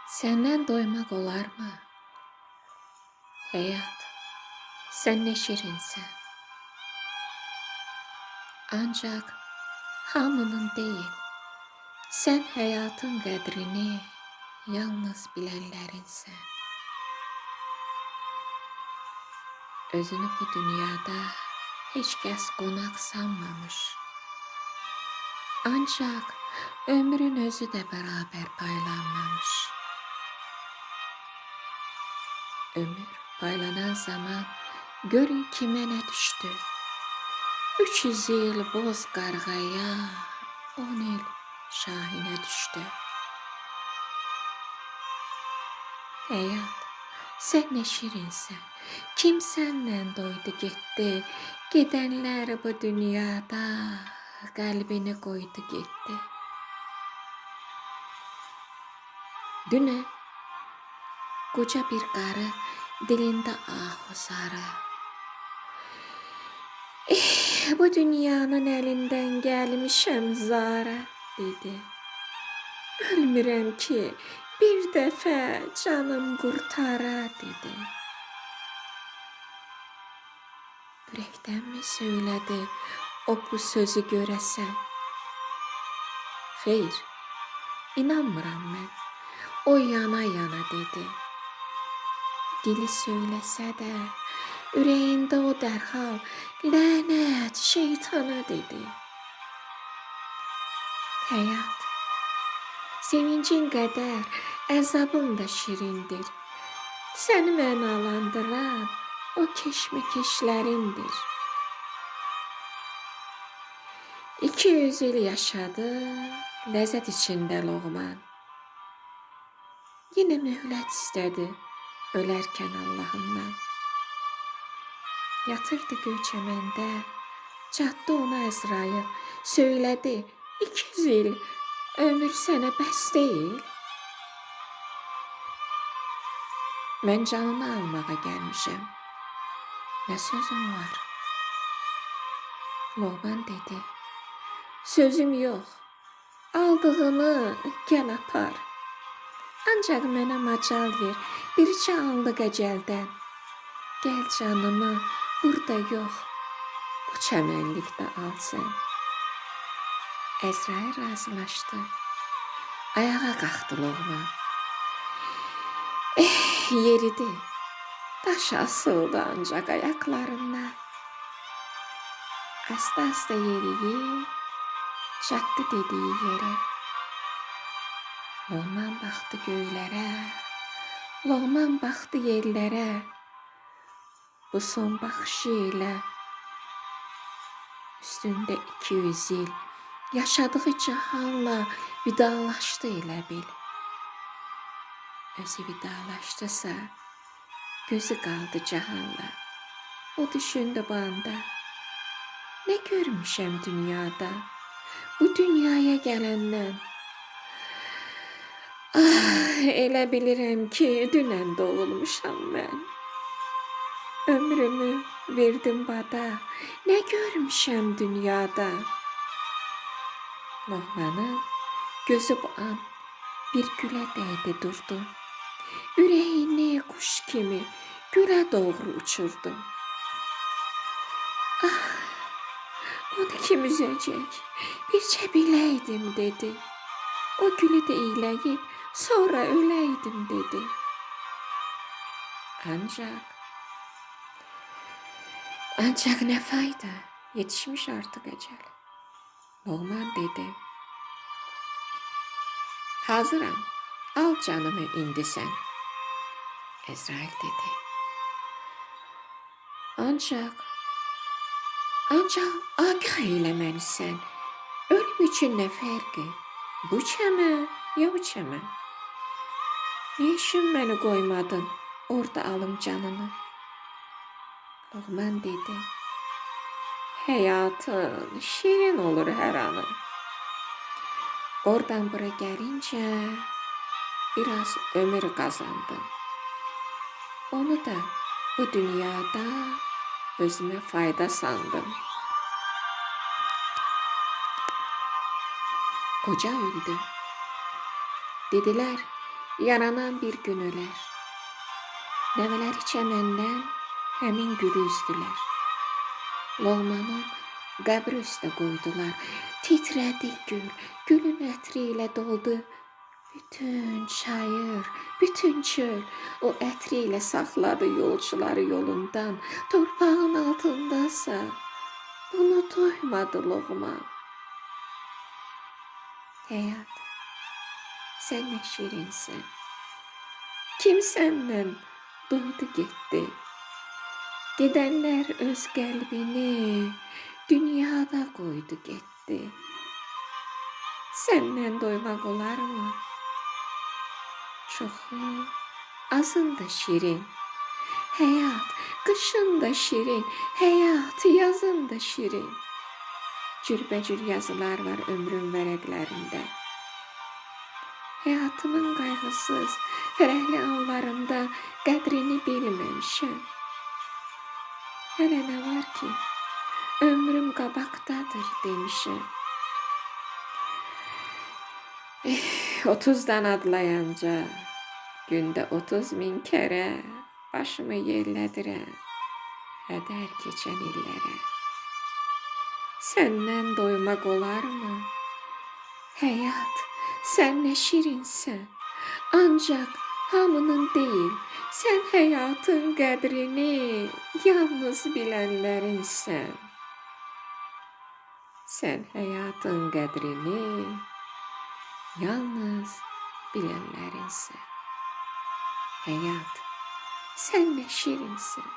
Səndən doymaq olarmı? Həyat, sən nə şirinsən. Ancaq hamının deyil, sən həyatın qədrini yalnız bilənlərinsən. Özünü bu dünyada heç kəs qonaq sanmamış. Ancaq ömrün özü də bərabər paylanmamış. Ömür paylanan zaman görün kimə nə düşdü. 300 il boz qarğaya, 10 il şahinə düşdü. Həyat, sən nə şirinsən, kim səndən doydu getdi, gedənlər bu dünyada qəlbini qoydu getdi. Dünən qoca bir qarı dilində ahu sarı. Bu dünyanın əlindən gəlmişəm zara, dedi. Ölmürəm ki, bir dəfə canım qurtara, dedi. Ürəkdənmi söylədi o bu sözü görəsən? Xeyr, inanmıram mən. O yana-yana dedi. Dili söyləsə də, ürəyində o dərhal lənət şeytana dedi. Həyat, sevincin qədər əzabın da şirindir. Səni mənalandıran o keşməkeşlərindir. 200 il yaşadı, ləzzət içində Loğman. Yenə möhlət istədi ölərkən Allahından. Yatırdı göy çəməndə, çatdı ona Əzrail, söylədi, 200 il ömür sənə bəs deyil. Mən canını almağa gəlmişəm, nə sözüm var? Loğman dedi, sözüm yox, aldığını gəl apar. Ancaq mənə macal ver, bircə anlıq əcəldən. Gəl canımı burada yox, o çəmənlikdə al sən. Əzrail razılaşdı, ayağa qalxdı Loğman. Yeridi, daş asıldı ancaq ayaqlarından. Asta-asta yeriyib, çatdı dediyi yerə. Loğman baxdı göylərə, Loğman baxdı yerlərə. Bu son baxışı ilə üstündə 200 il yaşadığı cahanla vidalaşdı elə bil. Özü vidalaşdısa, gözü qaldı cahanla. O düşündü bu anda, nə görmüşəm dünyada, bu dünyaya gələndən. Ah, elə bilirəm ki, dünən doğulmuşam mən. Ömrümü verdim bada, nə görmüşəm dünyada. Loğmanın gözü bu an bir gülə dəydi durdu. Ürəyini quş kimi gülə doğru uçurdu. Ah, onu kim üzəcək, bircə biləydim, dedi. O gülü də iyləyib, sonra öləydim, dedi. Ancaq nə fayda, yetişmiş artıq əcəl. Loğman dedi, hazıram, al canımı indi sən. Əzrail dedi, ancaq agah elə məni sən, ölüm üçün nə fərqi, bu çəmə ya o çəmə? Nə üçün məni qoymadın, orada alım canını? Loğman dedi, həyatın şirin olur hər anı. Oradan bura gəlincə biraz ömür qazandım. Onu da bu dünyada özümə fayda sandım. Qoca öldü. Dedilər, Yaranan bir gün ölər. Nəvələri çəməndən həmin gülü üzdülər. Loğmanın qəbri üstə qoydular. Titrədi gül, gülün ətri ilə doldu. Bütün çayır, bütün çöl o ətri ilə saxladı yolçuları yolundan. Torpağın altındasa bunu duymadı Loğman. Həyat, sən nə şirinsən. Kim səndən doydu getdi? Gedənlər öz qəlbini dünyada qoydu getdi. Səndən doymaq olarmı? Çoxu, azın da şirin. Həyat, qışın da şirin. Həyat, yazın da şirin. Cürbəcür yazılar var ömrüm vərəqlərində. Həyatımın qayğısız, fərəhli anlarında qədrini bilməmişəm. Hələ nə var ki, ömrüm qabaqdadır demişəm. 30-dan adlayanca, gündə 30.000 kərə başımı yerlədirəm hədər keçən illərə. Səndən doymaq olarmı? Həyat, sən nə şirinsən. Ancaq hamının deyil, sən həyatın qədrini yalnız bilənlərinsən. Sən həyatın qədrini yalnız bilənlərinsən. Həyat, sən nə şirinsən.